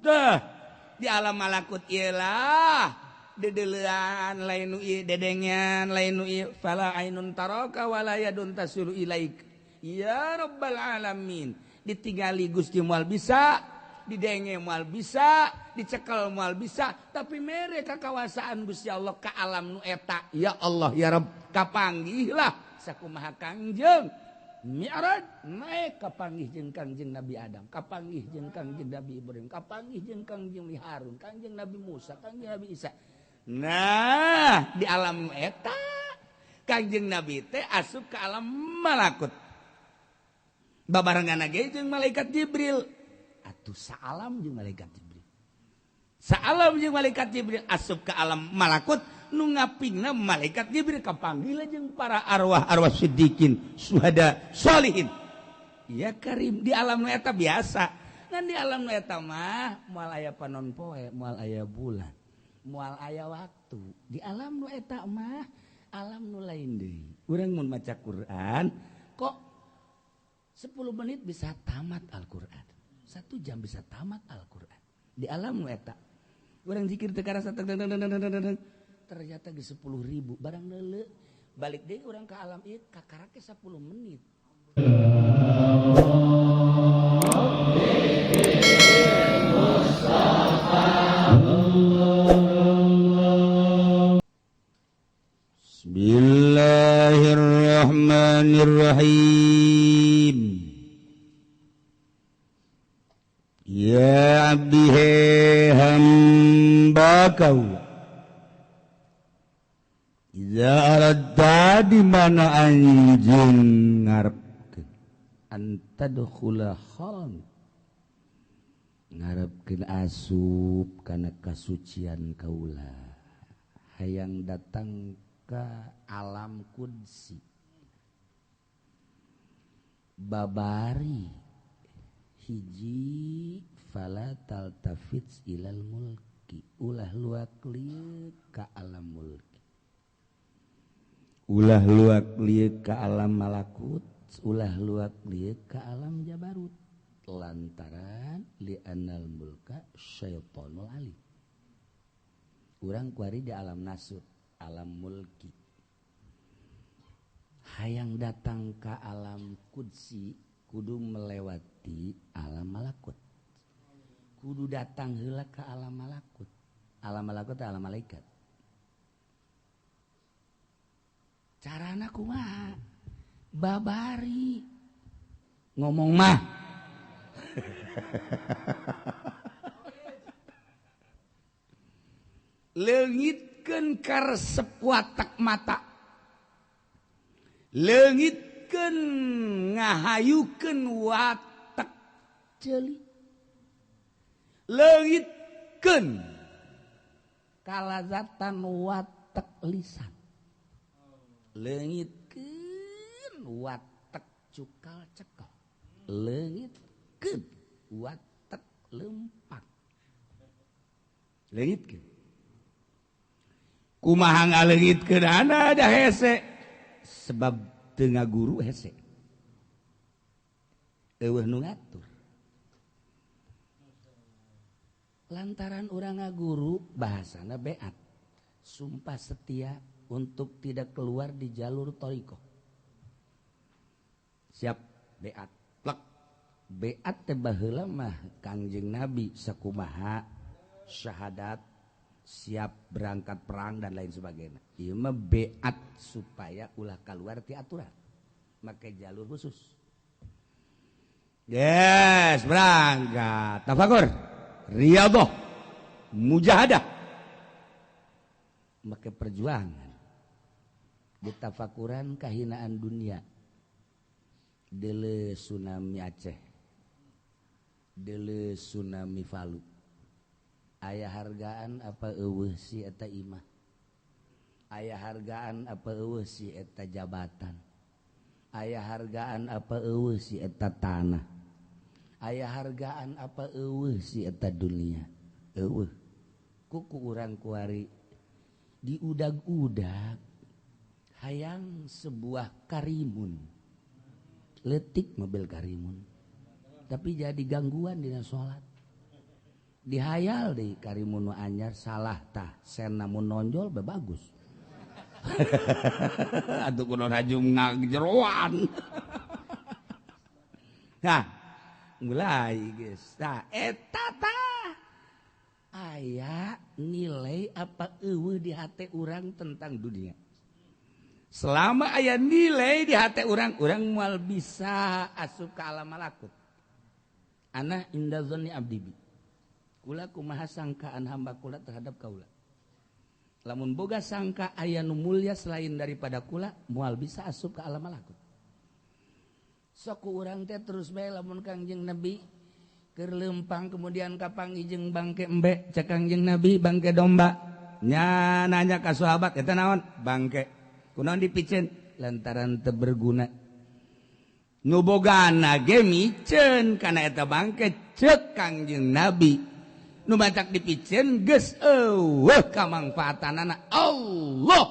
Tuh di alam malakut ieu lah dedelean lain nu ieu, dedengean lain nu ieu. Fala ainun taraka wala yadun tasulu ilaik ya rabbal alamin. Ditinggali Gusti moal bisa, didenge moal bisa, dicekel moal bisa, tapi mere kakawasaan Gusti Allah ka alam nu eta. Ya Allah ya Rabb, kapanggihlah sakumaha Kangjeng Mi'raj naik, kapanggih jeung Kangjeng Nabi Adam, kapanggih jeung Kangjeng Nabi Ibrahim, kapanggih jeung Kangjeng Harun, Kangjeng Nabi Musa, Kangjeng Nabi Isa. Nah, di alam nu eta Kangjeng Nabi teh asup ke alam malakut babarengan ge jeung malaikat Jibril. Atuh saalam jeung malaikat Jibril, saalam jeung malaikat Jibril asup ke alam malakut nu ngapingna malaikat Jibril, kapanggil jeung para arwah-arwah siddiqin, suhada, solihin. Ya Karim, di alam nu eta biasa. Ngan di alam nu eta mah moal aya panon poe, moal aya bulan, moal aya waktu. Di alam nu eta mah alam nu lain deui. Urang mun maca Quran kok 10 menit bisa tamat Al-Quran, 1 jam bisa tamat Al-Quran. Di alam nu eta urang zikir teu karasa, ternyata di 10.000 barang neuleu balik deui urang ke alam ieu kakarake 10 menit. Bismillahirrahmanirrahim. Ya abdi, hamba kau, iza aradta di mana anjeun ngarepkeun antadkhula khalam, ngarepkeun asup kana kasucian kaula, hayang datang ka alam kudsi, babari hiji fala taltafits ilal mulki, ulah luak lieu ka alam mulki, ulah luak lieu ka alam malakut, ulah luak lieu ka alam jabarut, lantaran li annal mulka syaitonul alim. Urang kuari di alam nasut, alam mulki, hayang datang ka alam kudsi kudu melewati alam malakut, kudu datang heula ka alam malakut. Alam malakut alam malaikat. Carana kumaha? Babari ngomong mah. Leungitkeun karesep watak mata, leungitkeun ngahayukeun watak ceuli, leungitkeun kalazatan watak lisan, leungitkeun watak cukal cekel, leungitkeun watak lempang, leungitkeun. Kumaha ngaleungitkeun ana da hese, sebab teu ngaguru hese, eueuh nu ngatur. Lantaran urang ngaguru bahasana beat, sumpah setia untuk tidak keluar di jalur thariqah. Siap beat plek. Beat teh baheula mah Kangjeng Nabi sakumaha syahadat, siap berangkat perang dan lain sebagainya. Ieu mah beat supaya ulah keluar ti aturan, make jalur khusus. Yes, berangkat. Tafakur, riyadhah, mujahadah, make perjuangan. Ditafakuran kahinaan dunia. Deuleu tsunami Aceh, deuleu tsunami Palu. Aya hargaan apa eueuh si eta imah, aya hargaan apa eueuh si eta jabatan, aya hargaan apa eueuh si eta tanah, aya hargaan apa eueuh si eta dunia. Eueuh kuku urang kuari diudag-udag hayang sebuah karimun, letik mobil karimun, tapi jadi gangguan dina salat. Dihayal deui karimun nu anyar salah tah sen namun nonjol be bagus. Atuh kudu rajum ngagjeroan. Nah, mulai geus. Tah eta tah aya nilai apa eueuh di hate urang tentang dunia. Selama aya nilai di hate urang, urang moal bisa asup ka alam malakut. Ana inda dzanni abdi bi. Kula kumaha sangkaan hamba kula terhadap kaula. Lamun boga sangka aya nu mulya selain daripada kula, moal bisa asup ka alam malakut. Sok ku urang teh terus bae lamun Kangjeng Nabi keur leumpang kemudian kapanggih jeung bangke embe, cek Kangjeng Nabi bangke domba. Nya nanya ka sahabat eta naon? Bangke. Kunaon dipiceun? Lantaran teu berguna. Nu bogana ge miceun kana eta bangke cek Kangjeng Nabi. Nu matak dipiceun geus eueuh kamangfaatanana Allah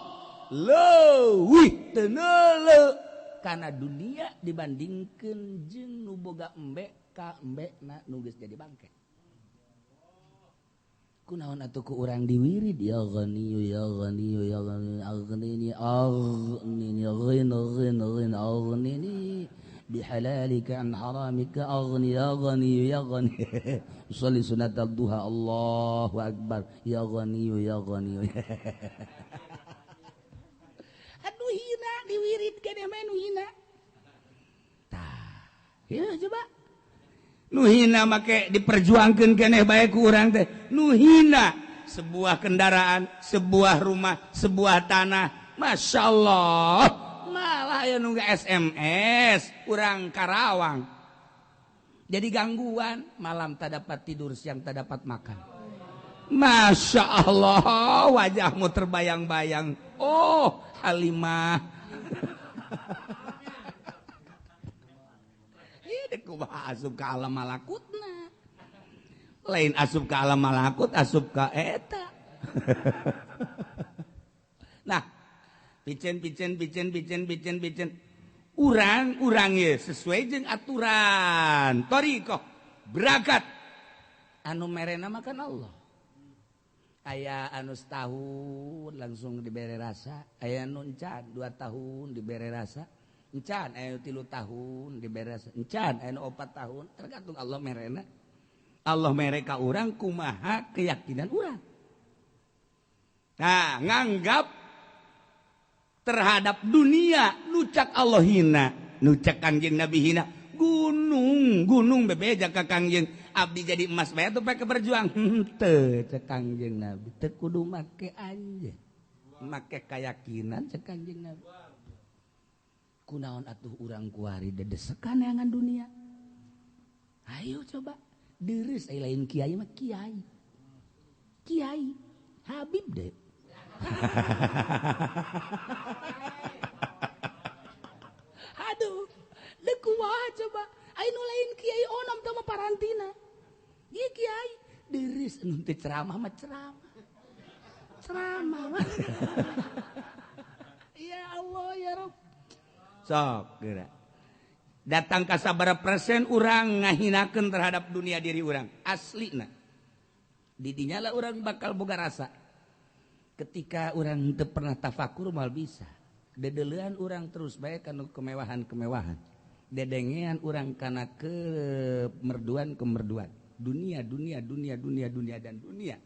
leuwih teu neuleu kana dunia dibandingkeun jeung nu boga embe ka embe na nu geus jadi bangke. Kunaon atuh ku urang diwirid ya ghaniyu ya ghaniyu ya ghani aghnini aghnini ghin ghin ghin aghnini bihalalika an haramika aghni ya ghaniyu ya ghani. Sholli sunat duha Allahu akbar ya ghaniyu ya ghaniyu. Aduh hina diwirid keneh mah nu hina. Tah, ieu coba. Nu hina make diperjuangkeun keneh bae ku urang teh. Nu hina sebuah kendaraan, sebuah rumah, sebuah tanah. Masya Allah. Malah aya nu SMS urang Karawang. Jadi gangguan, malam tak dapat tidur, siang tak dapat makan. Masya Allah, wajahmu terbayang-bayang. Oh, Halimah. Ini kumaha asup ka alam malakutna. Lain asup ka alam malakut, asup ka eta. Nah, picen picen picen picen picen picen. Urang-urang ye sesuai jeung aturan thariqah berangkat anu merena makan Allah. Aya anu setahun langsung dibere rasa, aya anu encan 2 tahun dibere rasa, encan aya 3 tahun dibere rasa, encan aya 4 tahun, tergantung Allah merena. Allah mere ka urang kumaha keyakinan urang. Nah, nganggap terhadap dunia nucak Allah hina, nucak Kangjeng Nabi hina, gunung gunung bebeja ka Kangjeng abdi jadi emas bae tuh pake berjuang. Henteu cek Kangjeng Nabi teu kudu make anjeun, make keyakinan cek Kangjeng Nabi. Kunaon atuh urang kuari dedesekan neangan dunia. Ayo coba deureuh ai lain kiai mah kiai. Kiai Habib deh. Aduh, deuk kumaha coba? Ai nu lain kiai onom teh mah parantina. Ieu kiai deureuh nu teu ceramah mah ceramah. Ceramah mah. Ya Allah ya Rabb. Sok geura. Datang ka sabaraha persen urang ngahinakeun terhadap dunia diri urang. Aslina. Di dinya lah urang bakal boga rasa. Ketika orang teu pernah tafakur mal bisa. Dedelean orang terus bae kana kemewahan-kemewahan. Dedengean orang kana kemerduan-kemerduan. Dunia, dunia, dunia, dunia, dunia dan dunia.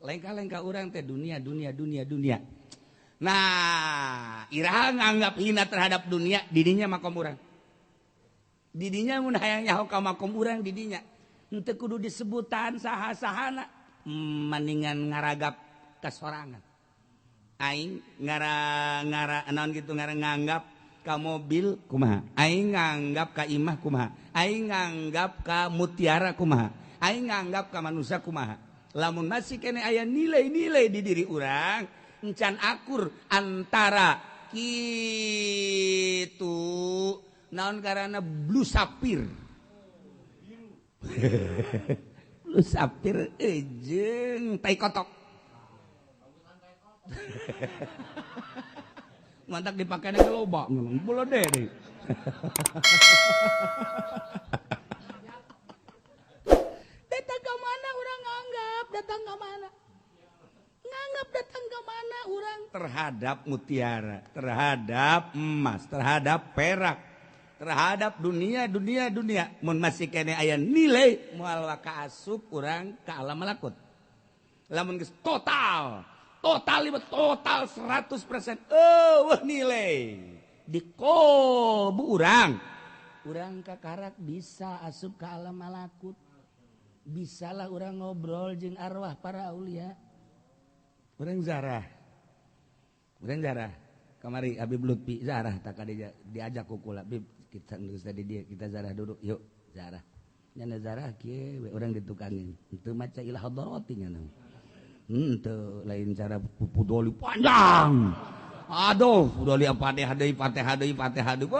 Lengkah-lengkah orang teh dunia, dunia, dunia, dunia. Nah, iraha nganggap hina terhadap dunia, didinya makom urang. Didinya mun hayang nyaho ka makom urang didinya. Henteu kudu disebutan saha-sahana, maningan ngaragap kasorangan. Aing ngara naon gitu ngara nganggap ka mobil kumaha, aing nganggap ka imah kumaha, aing nganggap ka mutiara kumaha, aing nganggap ka manusia kumaha. Lamun masih kene aya nilai-nilai di diri urang encan akur antara kitu naon karana blue sapir. Blue sapir jeung tai kotok. Mantak dipakainya ke loba bola deh. Deta ke mana orang nganggap datang ka mana? Nganggap datang ke mana orang terhadap mutiara, terhadap emas, terhadap perak, terhadap dunia, dunia, dunia. Mun masih kene aya nilai moal waka asup urang ka alam malakut. Lamun geus total, total total 100% eueuh nilai di kolbu urang. Urang kakarak bisa asup ka alam malakut. Bisalah urang ngobrol jeung arwah para aulia. Urang zarah kamari Habib Lutfi zarah tak ada diajak ku kula Bib kita geus tadi dia kita zarah dulu yuk zarah nyana zarah kieu we urang ditukangin teu maca ila hadarati nyana teu lain cara pudoli panjang aduh pudoli Fatihah deui Fatihah deui Fatihah deui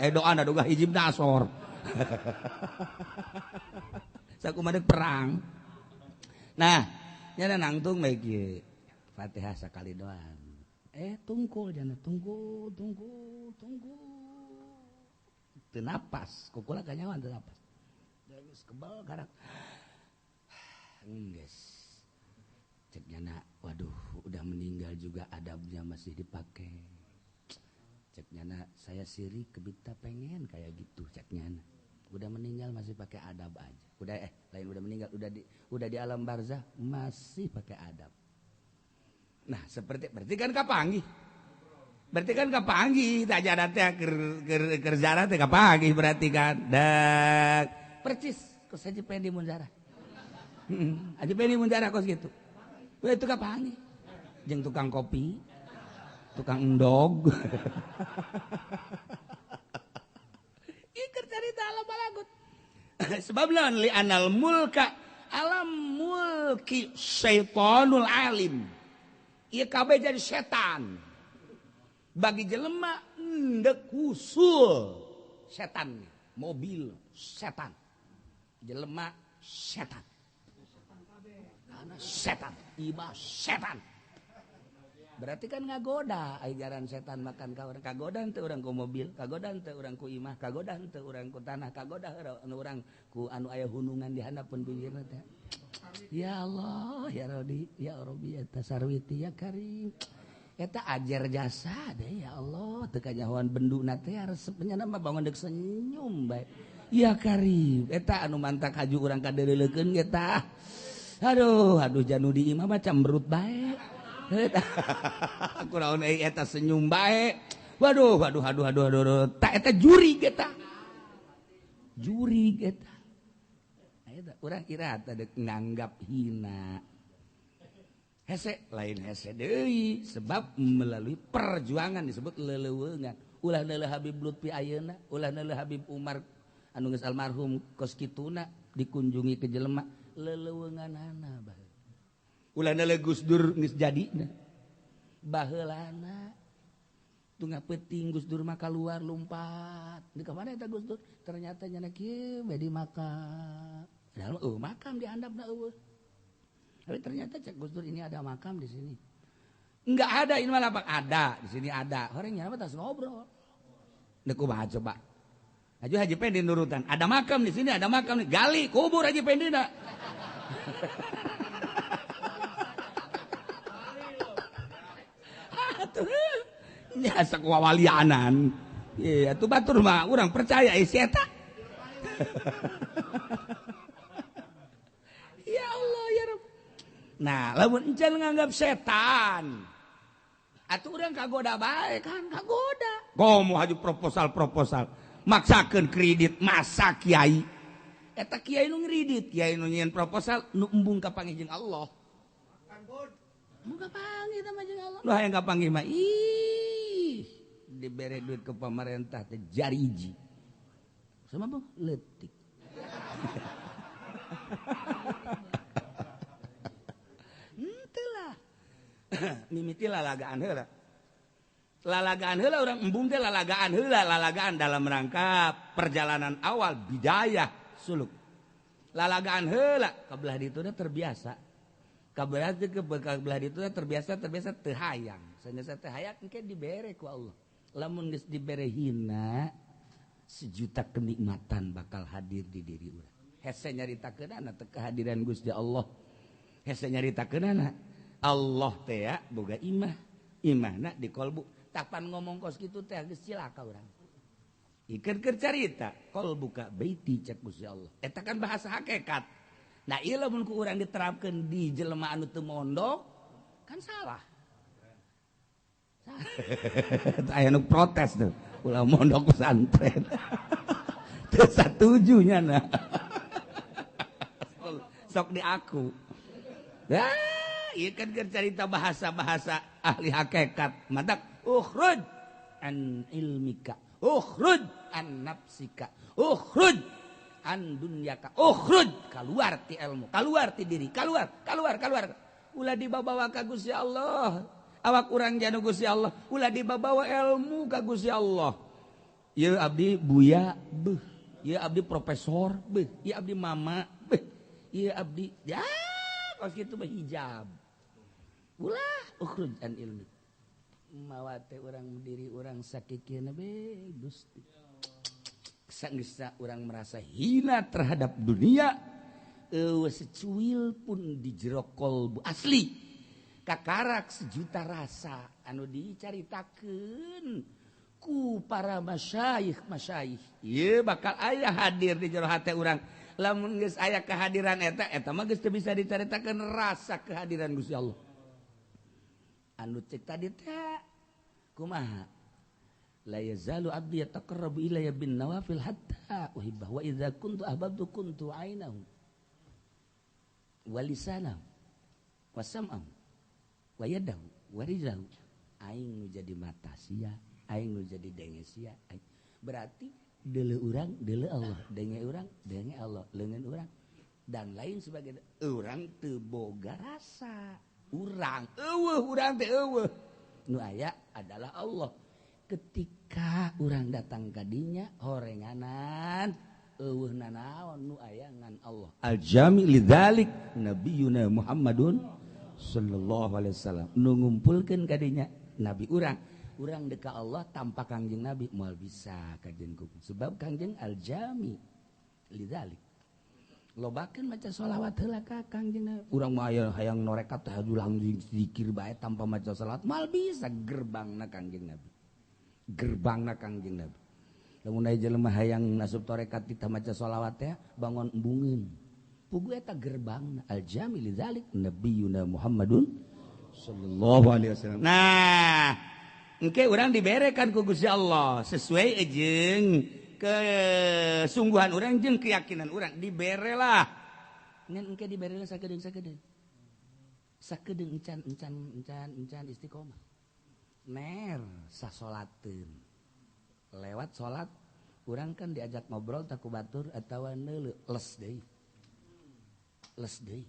weh doana doga hijib nasor sakumaha perang nah nyana nangtung bae kieu Fatihah sekali doang. Tungkul jangan tunggu tunggu tunggu. Teu napas, kukula kanyawan teu napas. Geus kebal karak. Geus. Cek nyana, waduh, udah meninggal juga adabnya masih dipakai. Cek nyana, saya sirik kebita pengen kayak gitu cek nyana. Udah meninggal masih pakai adab aja. Udah lain udah meninggal, udah di alam barzah masih pakai adab. Nah, seperti berarti kan kapanggih. Berarti kan kapanggih, tak ada teh keur zarah teh kapanggih berarti kan. Dak percis kos Haji Pendi mun zarah. Heeh, Haji Pendi mun zarah kos gitu. We itu kapanggih. Jeung tukang kopi, tukang endog. Ieu keur carita alam malagut. Sebab lawan li anal mulka alam mulki syaitonul alim. Ieu kabeh jadi setan. Bagi jelema endek usul setan, mobil setan. Jelema setan. Karena setan, imah setan. Berarti kan ngagoda ajaran setan makan ka urang, kagoda teu urang ku mobil, kagoda teu urang ku imah, kagoda teu urang ku tanah, kagoda urang ku anu aya hunungan di handapeun bibirna teh. Ya Allah, ya Rabbi, ya Rabbi, ya Tasarwiti, ya Karim. Eta ajar jasa deh, ya Allah. Teu kanyahoan benduna teh resep nya mah bangun deuk senyum bae. Ya Karim, eta anu mantak haju urang ka deuleukeun ge tah. Aduh, aduh janu di imah mah camberut bae. Kunaon euy eta senyum bae. Waduh, waduh, aduh, aduh, aduh. Ta eta jurig eta. Jurig eta. Urang kira dek nganggap hina hese lain hese deui sebab melalui perjuangan disebut leleuweungan ulah neuleuh Habib Lutfi ayeuna ulah neuleuh Habib Umar anu geus almarhum kos kituna dikunjungi ke jelema leleuweunganana baheula ulah neuleuh Gus Dur geus jadina baheulana tungah peuting Gus Dur mah kaluar lumpat di ka mana eta Gus Dur ternyata nyana kieu bae di makam. Padahal makam di handapna eueuh. Tapi ternyata cek Gus Dur ini ada makam di sini. Enggak ada ini malah lapak ada, di sini ada. Orang nyana mah tas ngobrol. Deuk kumaha coba. Haji Haji Pendi nurutan, ada makam di sini, ada makam nih. Gali kubur Haji Pendi na. Atuh. Nya sakuwawalianan. Iya, atuh batur mah urang percaya si eta. Ya Allah ya Rabb. Nah, lamun encan nganggap setan. Atuh urang kagoda bae kan, kagoda. Komo haju proposal-proposal, maksakeun kredit masa kiai. Eta kiai nu ngredit, kiai nu nyieun proposal nu embung ka panggih jeung Allah. Embung ka panggih tah mah jeung Allah. Nu hayang ka panggih mah ih dibere duit ke pemerintah teh jariji. Sama bang leutik. Henteu lah. Mimiti lalagaan heula. Lalagaan heula urang embung teh lalagaan heula, lalagaan dalam rangka perjalanan awal bidayah suluk. Lalagaan heula kabelah ditu teh terbiasa. Kabelah teh kabelah ditu teh terbiasa teu hayang. Sanggeus teu hayang engke dibere ku Allah. Lamun geus dibere hina sejuta kenikmatan bakal hadir di diri urang. Hese nyaritakeunana teh kehadiran Gusti Allah. Hese nyaritakeunana Allah teh ya boga imah, imahna di kolbu. Tapan ngomong kos kitu teh geus cilaka urang. Ikeun keur carita kolbuka baiti cek Gusti Allah. Eta kan bahasa hakikat. Nah ieu lamun ku urang diterapkeun di jelema anu teu mondok kan salah. Aya nu protes tuh, ulah mondok pesantren. Teu satuju nya na. Sok di aku. Nah, ieu kan keur carita bahasa-bahasa ahli hakikat. Matak ukhruj an ilmika, ukhruj an nafsika, ukhruj an dunyaka, ukhruj, keluar ti ilmu, keluar ti diri, keluar, keluar, keluar. Ulah dibawa ka Gusti Allah. Awak urang janu Gusti Allah, ulah dibawa ilmu ka Gusti Allah. Ieu abdi buya, beuh. Ieu abdi profesor, beuh. Ieu abdi mama, beuh. Ieu abdi ya kos kitu mah hijab. Ulah ukhruj an ilmi. Mawa teh urang diri urang sakikieuna be Gusti. Sanggeusna urang merasa hina terhadap dunia, eueuh secuil pun di jero kolbu asli. Kakarak sejuta rasa anu dicaritakeun ku para masyayikh masyayikh. Ieu bakal aya hadir di jero hate urang. Lamun geus aya kehadiran eta, eta mah geus teu bisa dicaritakeun rasa kehadiran Gusti Allah. Anu cek tadi teh kumaha? La yazalu abdi yataqarrabu ilayya bin nawafil hatta uhibbahu wa idza kuntu ahbabtu kuntu ainahu wa lisanahu wa sam'ahu wa yadahu wa rijlahu. Aing nu jadi mata sia, aing nu jadi denge sia. Berarti deuleu urang deuleu Allah, denge urang denge Allah, leungeun urang dan lain sebagainya. Urang teu boga rasa. Urang eueuh, urang teh eueuh. Nu aya adalah Allah. Ketika urang datang ka dinya horenganan eueuh nanaon nu aya ngan Allah. Al-jami lidzalik nabiyuna Muhammadun sallallahu alaihi wasallam. Nu ngumpulkeun ka dinya nabi urang. Urang deka Allah tanpa Kangjeng Nabi moal bisa kajen kuku. Sebab Kangjeng al-jami lidzalik. Lobakeun maca sholawat heula ka Kangjeng Nabi. Urang mah aya hayang norekat tahajud langsung zikir bae tanpa maca sholawat moal bisa gerbangna Kangjeng Nabi. Gerbangna Kangjeng Nabi. Lamun aya jelema hayang nasup tarekat kita maca sholawat teh bangun embungeun. Pugu eta gerbangna al-jami lidzalik nabiyuna Muhammadun sallallahu alaihi wasallam. Nah, engke urang diberekan ku Gusti Allah sesuai jeung kesungguhan urang jeung keyakinan urang diberelah. Ngan engke diberelah sakedeung-sakedeung. Sakedeung encan encan encan encan istiqomah. Ner sasolateun. Lewat salat urang kan diajak ngobrol tak ku batur atawa neuleu les deui. Les deui.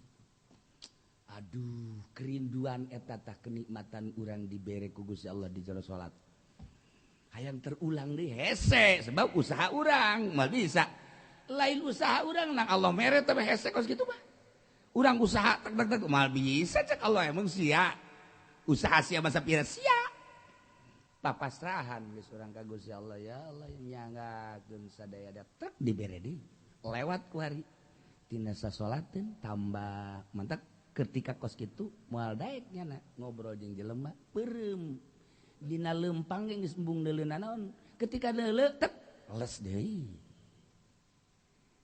Aduh, kerinduan eta tah kenikmatan urang dibere ku Gusti Allah di jero salat. Hayang terulang deui hese sebab usaha urang moal bisa. Lain usaha urang nang Allah mere teh hese kos kitu mah. Urang usaha tek tek tek moal bisa cek Allah emang sia. Usaha sia masa pira sia. Papasrahan geus urang ka Gusti Allah, ya Allah nyanggakeun sadaya tek dibere deui. Lewat ku hari tina sasolateun tambah mantak ketika kos kitu moal daek nyana ngobrol jeung jelema peureum dina leumpang ge geus embung deuleu nanaon ketika deuleu tek les deui.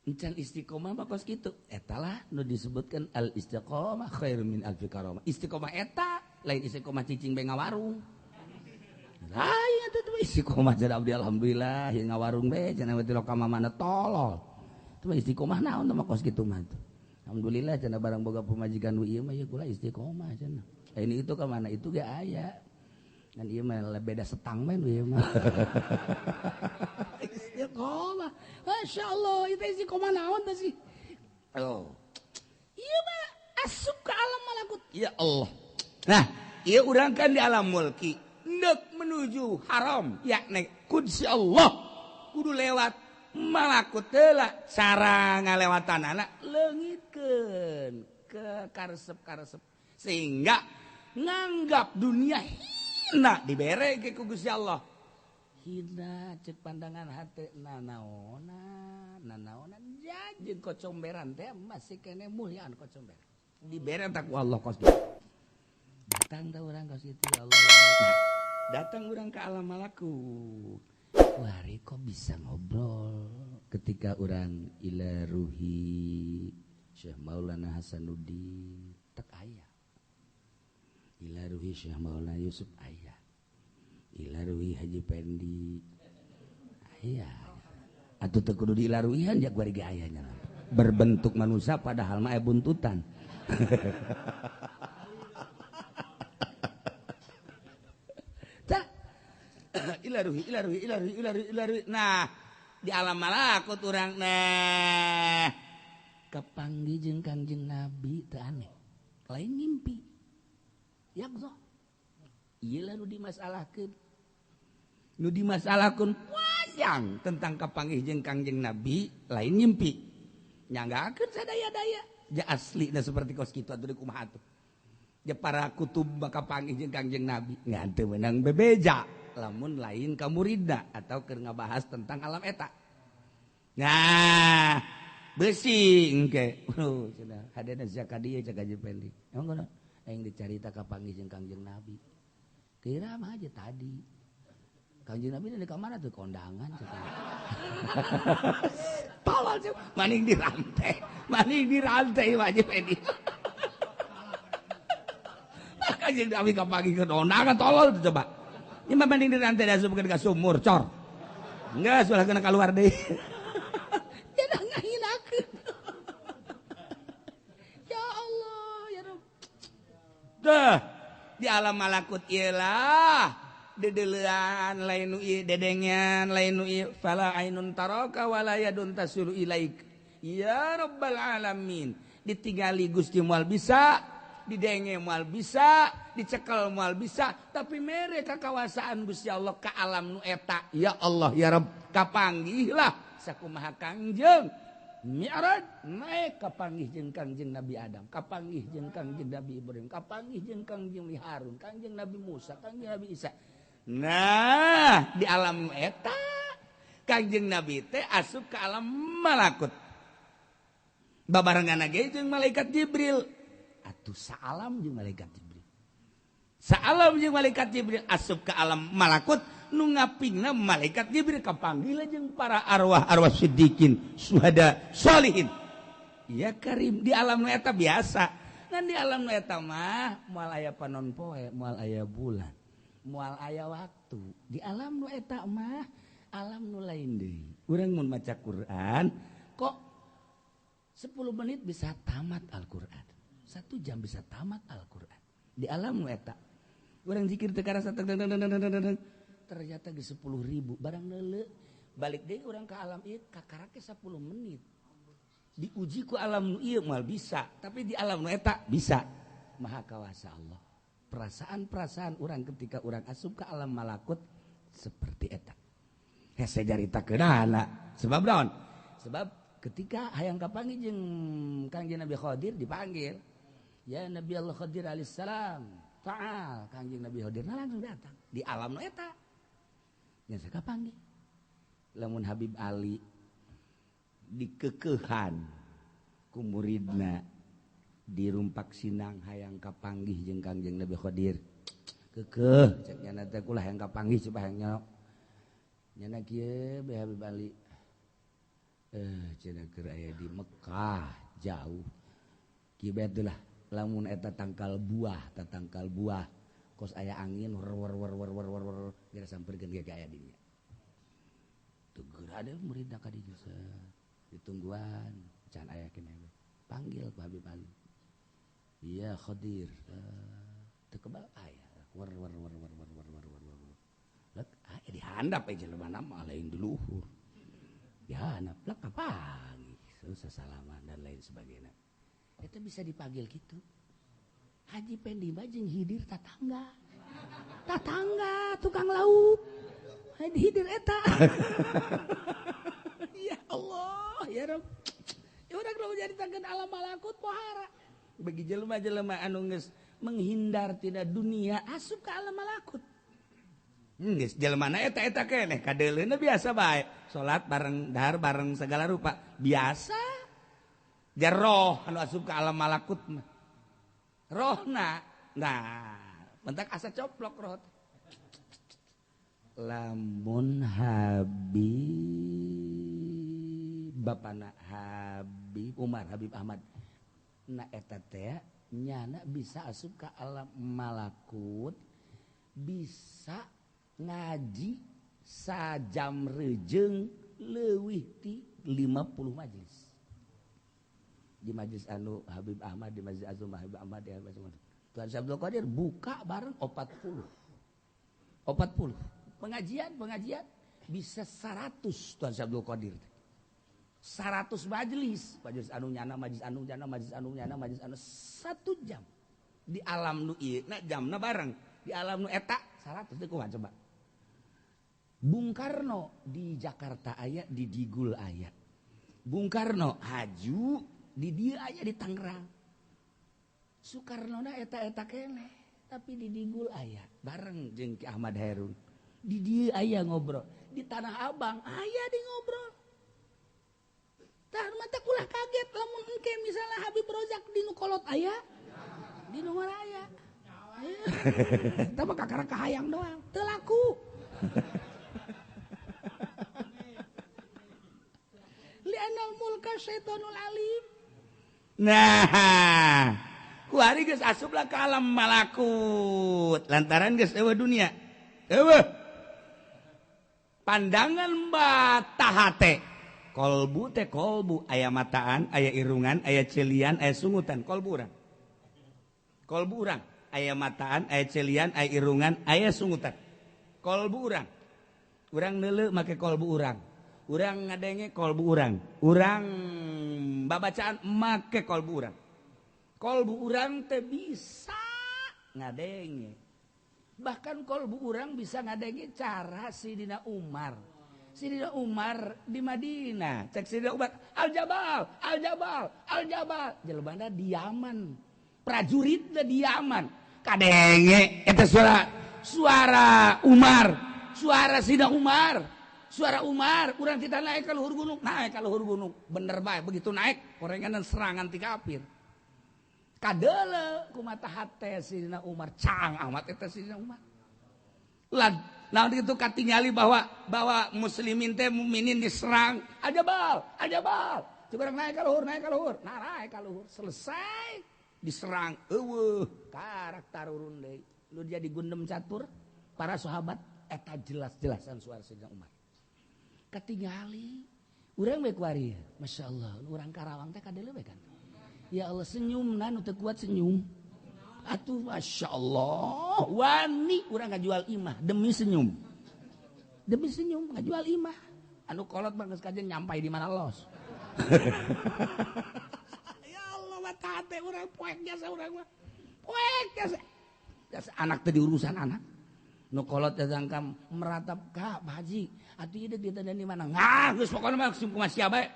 Encan istiqomah mah kos kitu eta lah nu disebutkan al istiqomah khairum min alfi karamah. Istiqomah eta lain istiqomah cicing bae ngawarung. Lain eta teh istiqomah jadi abdi alhamdulillah ieu ngawarung bae cenah we tilok ka mamana tolol. Teu istiqomah naon teh mah kos kitu mah. Alhamdulillah cenah barang boga pamajikan nu ieu mah ieu kula istiqomah cenah. Ini itu ka mana itu ge aya. Ngan ieu mah beda setang mah ieu mah. Istiqomah. Masyaallah, itu istiqomah naon teh sih? Oh. Ieu mah asup ka alam malakut. Ya Allah. Nah, ieu urang kan di alam mulki neuk menuju haram yakni kudsi Allah. Kudu lewat malakut heula. Cara ngalewatanana leungitkeun ke karesep-karesep sehingga nganggap dunia hina dibere ke ku Gusti Allah. Hina cek pandangan hate nanaona nanaona jeung kocomberan teh masih kene mulyaan kocomberan. Dibere tak ku Allah kos gitu. Datang tah urang kos kitu ya Allah. Nah, datang urang ke alam malakut. Wari kok bisa ngobrol ketika urang ila ruhi Syekh Maulana Hasanuddin tek aya. Ila ruhi Syekh Maulana Yusuf aya. Ila ruhi Haji Pendi aya. Atuh teu kudu dilaruihan jak bari ge aya nya. Berbentuk manusia padahal mah aya buntutan. Tah ila ruhi ila ruhi ila ruhi ila ruhi ila ruhi. Nah, di alam malakut urang nah kapanggih jeung Kangjeng Nabi teu aneh. Lain ngimpi. Yakzoh. Ieu lah nu dimasalahkeun. Nu dimasalahkeun panjang tentang kapanggih jeung Kangjeng Nabi lain ngimpi. Nyanggakeun sadaya-daya. Ja aslina seperti kos kitu atuh kumaha atuh. Ja para kutub kapanggih jeung Kangjeng Nabi ngan teu meunang bebeja lamun lain ka muridna atau keur ngabahas tentang alam eta. Nah, besi engke. Cenah hadena sia ka dieu cek Haji Pendi. Emang kunaon? Aing dicarita kapanggih jeung Kangjeng Nabi. Kira mah aja tadi. Kangjeng Nabi di kamar tuh kondangan cek. Tolol cek maning dirantai Haji Pendi. Kangjeng Nabi kapanggih ke kondangan tolol tuh coba. Ini mah maning dirantai diasupkeun ka sumur cor. Enggak sudah kena keluar deui. Jangan ngahinakeun. Ya Allah, ya Rabb. Dah di alam malakut ieu lah dedelean lain nu ieu dedengean lain nu ieu fala ainun taraka wala yadun tasuru ilaik. Ya Rabbal alamin. Ditinggali Gusti moal bisa, didenge moal bisa, dicekel moal bisa, tapi mere kakawasaan Gusti Allah ka alam nu eta. Ya Allah ya Rabb, kapanggihlah sakumaha Kangjeng Mi'raj naik kapanggih jeung Kangjeng Nabi Adam, kapanggih jeung Kangjeng Nabi Ibrahim, kapanggih jeung Kangjeng Harun, Kangjeng Nabi Musa, Kangjeng Nabi Isa. Nah, di alam eta Kangjeng Nabi teh asup ke alam malakut. Babarengan ge jeung malaikat Jibril. Atuh saalam jeung malaikat Jibril. Saalam jeung malaikat Jibril asup ke alam malakut nu ngapingna malaikat Jibril kapanggil jeung para arwah-arwah siddiqin, suhada, sholihin. Ya Karim di alam nu eta biasa. Ngan di alam nu eta mah moal aya panon poe, moal aya bulan, moal aya waktu. Di alam nu eta mah alam nu lain deui. Urang mun maca Quran kok 10 menit bisa tamat Al-Quran, 1 jam bisa tamat Al-Quran. Di alam nu eta urang zikir teu karasa ternyata geus 10.000 barang neuleu balik deui urang ka alam ieu kakarake 10 menit. Diuji ku alam nu ieu moal bisa, tapi di alam nu eta bisa. Maha kawasa Allah. Perasaan-perasaan urang ketika urang asup ke alam malakut seperti eta. Hese caritakeunana. Sebab naon? Sebab ketika hayang kapanggih jeung Kangjeng Nabi Khadir dipanggil. Ya Nabi Allah Khadir alaihissalam, ta'al. Kangjeng Nabi Khadir nah langsung datang di alam nu eta. Nya kapanggih. Lamun Habib Ali dikekehan ku muridna di Rumpak Sinang hayang kapanggih jeung Kangjeng Nabi Khadir. Kekeh cek nyana teh kula hayang kapanggih coba hayang nyok. Nyana kieu bae Habib Ali. Cenah keur aya di Mekah jauh. Kieu bae lah lamun eta tangkal buah, tangkal buah kos aya angin wer wer wer wer wer wer wer geura samperkeun ge ka aya dinya. Tuh geura ada muridna ka dinya ditungguan can aya keneh we. Panggil ku Habib Ali. Ya Khadir, teu kebal aya wer wer wer wer wer wer wer wer wer. Lek aya dihandap we jelema mah lain di luhur. Dihandap lek kapanggih, sasalaman dan lain sebagainya. Eta bisa dipanggil gitu. Haji Pendi mah jeung Hidir tatangga. Tatangga tukang lauk. Hidir eta. Ya Allah, ya Rabb. Ya urang lamun nyaritakeun alam malakut pohara. Bagi jelema-jelema anu geus menghindar tina dunia asup ka alam malakut. Geus jelema na eta-eta keneh kadeuleuna biasa bae. Salat bareng, dahar bareng segala rupa. Biasa. Jeroh anu asup ka alam malakut mah. Rohna nah mentak asa coplok roh. Lamun Habib bapana Habib Umar Habib Ahmad na eta teh nyana bisa asup ka alam malakut, bisa ngaji sajam rejeng leuwih ti 50 majelis. Di majelis anu Habib Ahmad, di majelis anu Habib Ahmad, di majelis Tuan Syekh Abdul Qadir buka bareng 40. 40. Pengajian bisa 100 Tuan Syekh Abdul Qadir. 100 majelis, majelis anu nyana, majelis anu nyana, majelis anu nyana, majelis anu 1 jam. Di alam nu ieu na jamna bareng, di alam nu eta 100 teh kumaha coba. Bung Karno di Jakarta aya, di Digul aya. Bung Karno haju di dieu aya di Tangerang. Soekarno na eta-eta keneh, tapi di Digul aya bareng jeung Ki Ahmad Herun. Di dieu aya ngobrol, di Tanah Abang aya di ngobrol. Tah mata kulah kaget lamun engke misalnya Habib Rozak di nu kolot aya, di nu aya. Tah mah kakara kahayang doang, teu laku. Li'anal mulka syaitonul alim. Nah, kuari geus asuplah ke alam malakut lantaran geus eueuh dunia. Eueuh. Pandangan mata hate. Kolbu teh kolbu aya mataan, aya irungan, aya celian, aya sungutan, kolbu urang. Kolbu urang aya mataan, aya celian, aya irungan, aya sungutan. Kolbu urang. Urang neuleuh make kolbu urang. Urang ngadenge kolbu urang. Urang babacaan make kolbu urang. Kolbu urang teh bisa ngadenge. Bahkan kolbu urang bisa ngadenge cara Sidina Umar. Sidina Umar di Madinah. Cek Sidina Umar, Al-Jabal, Al-Jabal, Al-Jabal. Jelebana di Yaman. Prajuritna di Yaman. Kadenge eta suara Umar, suara Sidina Umar. Suara Umar, urang kita naik ke luhur gunung, naik ke luhur gunung. Bener bae, begitu naik orengan dan serangan ti kafir. Kadele kumata hate Sidina Umar, cang amat eta Sidina Umar. Lah, naon kitu katingali bahwa muslimin teh mukminin diserang, ajabal, ajabal. Coba urang naik ka luhur, naik ka luhur. Nah, naik ka luhur, selesai diserang. Eueuh, karak tarurun deui. Lu jadi gundem catur para sahabat eta jelas-jelasan suara Sidina Umar. Katingali urang we kuari, Masya Allah, urang Karawang teh kadele we kan. Ya Allah, senyumna nu teu kuat senyum. Atuh Masya Allah, wani urang ngajual imah demi senyum. Demi senyum ngajual imah. Anu kolot mah geus kajen nyampai di mana los. Ya Allah, mata hate urang poek jasa urang mah. Poek jasa. Jasa anak teh diurusan anak. Nu kolot datang ka meratap ka Pak Haji. Atuh ieu deuk ditanda di mana? Ngah, geus pokona mah kumaha sia bae.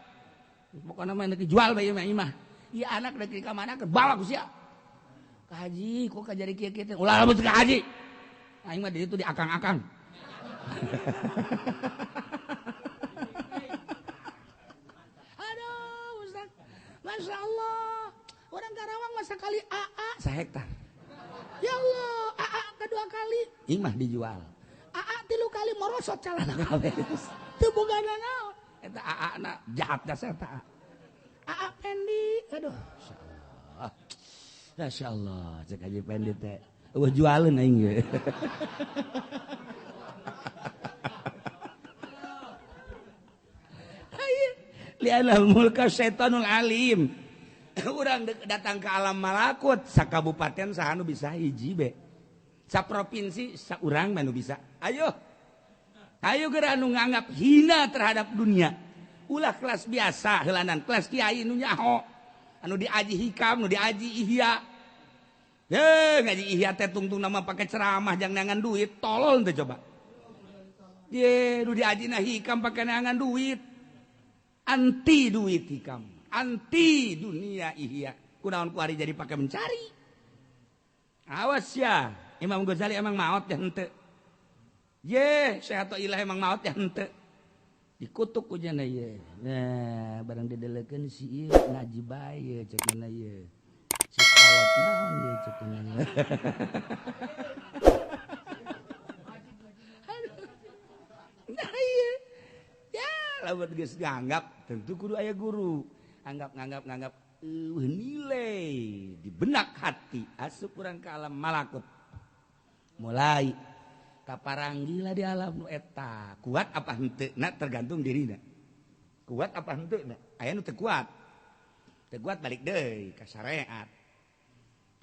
Pokona mah deuk dijual bae ieu mah. Ieu anak deuk ka mana keur bawa ku sia. Ka Haji, kok kajari kieu-kieu teh? Ulah lamun ka Haji. Aing mah di ditu di akang-akang. Aduh, Ustaz. Masya Allah. Orang Karawang masa kali AA sahektar. Ya Allah, AA kedua kali imah dijual. AA 3 kali morosot calana kabeh. Teu boga naon. Eta AA na jahat dasar eta. AA Pendi, aduh, masyaallah. Masyaallah, cek Haji Pendi teh. Eueuh jualeun aing ge. Li'anal mulka syaitanul alim. Urang datang ke alam malakut, sakabupaten saha nu bisa hiji be. Saprovinsi saurang mah nu bisa. Ayo. Ayo geura anu nganggap hina terhadap dunia. Ulah kelas biasa heulanan, kelas kiai nu nyaho. Anu diaji hikam, nu diaji ihya. Ye, ngaji ihya teh tungtungna mah pake ceramah jang neangan duit, tolol teh coba. Ye, nu diajina hikam pake neangan duit. Anti duit hikam, anti dunia ihya. Kunaon ku ari jadi pake mencari. Awas ya, Imam Ghazali emang maot ya henteu. Ye, Syekh Athaillah emang maot ya henteu. Dikutuk ku nya ye. Nah, barang didelekeun si ieu ngaji bae cek mana ye. Si kolot Naon ieu cek nah iya. Ya lamun geus nganggap tentu kudu aya guru. Anggap nganggap nilai di benak hati asup urang ke alam malakut. Mulai kaparanggila di alam nu eta. Kuat apa henteu na tergantung dirina. Kuat apa henteu na? Aya nu teu kuat. Teu kuat balik deui ka syariat.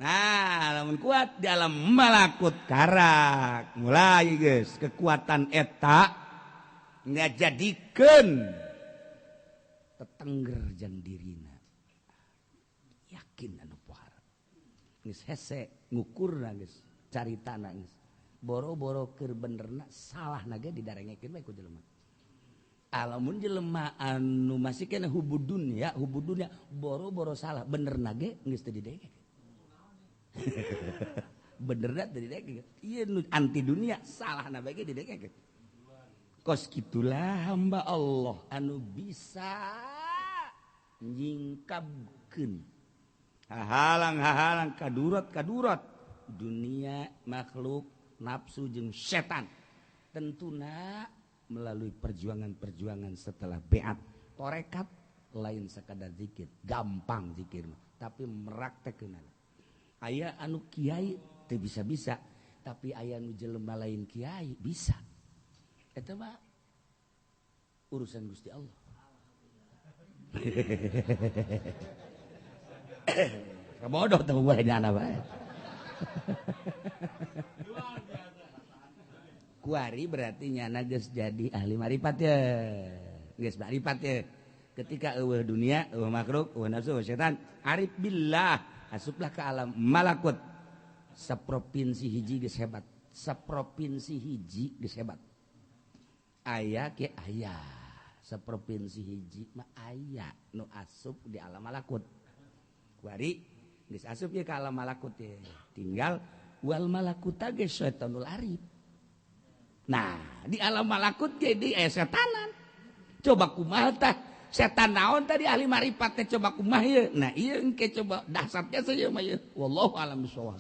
Nah, lamun kuat di alam malakut karak. Mulai geus kekuatan eta ngajadikeun tetengger jang dirina. Yakin anu pohara. Geus hese ngukurna geus caritana geus. Boro-boro keur benerna salahna ge didarengekeun bae ku jelema. Alamun jelema anu masih kena hubud dunya boro-boro salah benerna ge geus teu didenge. Benerna teu didenge. Ieu nu anti dunia salahna bae ge didenge. Kos kitulah hamba Allah anu bisa nyingkapkeun hahalang-hahalang kadurat-kadurat dunia makhluk nafsu jeung setan tentuna melalui perjuangan-perjuangan setelah beat torekat lain sekadar zikir gampang zikir mah tapi meraktekeun aya anu kiai teu bisa-bisa tapi aya nu jelema lain kiai bisa eta mah urusan Gusti Allah. Bodoh teu bae nyana bae. Kuari berarti nyana geus jadi ahli marifat ya. Geus marifat ya. Ketika eueuh dunia, eueuh makhluk, eueuh nafsu, eueuh setan, arif billah, asuplah ke alam malakut. Saprovinsi hiji geus hebat. Saprovinsi hiji geus hebat. Aya ke aya. Saprovinsi hiji mah aya nu asup di alam malakut. Kuari geus asup ye ka alam malakut ye. Tinggal wal malakuta ge setanul arif. Nah, di alam malakut ge di aya setanan. Coba kumaha tah? Setan naon tadi ahli marifat teh coba kumaha ieu? Nah, ieu engke coba dahsyatnya saja mah ieu. Wallahu alam bisawab.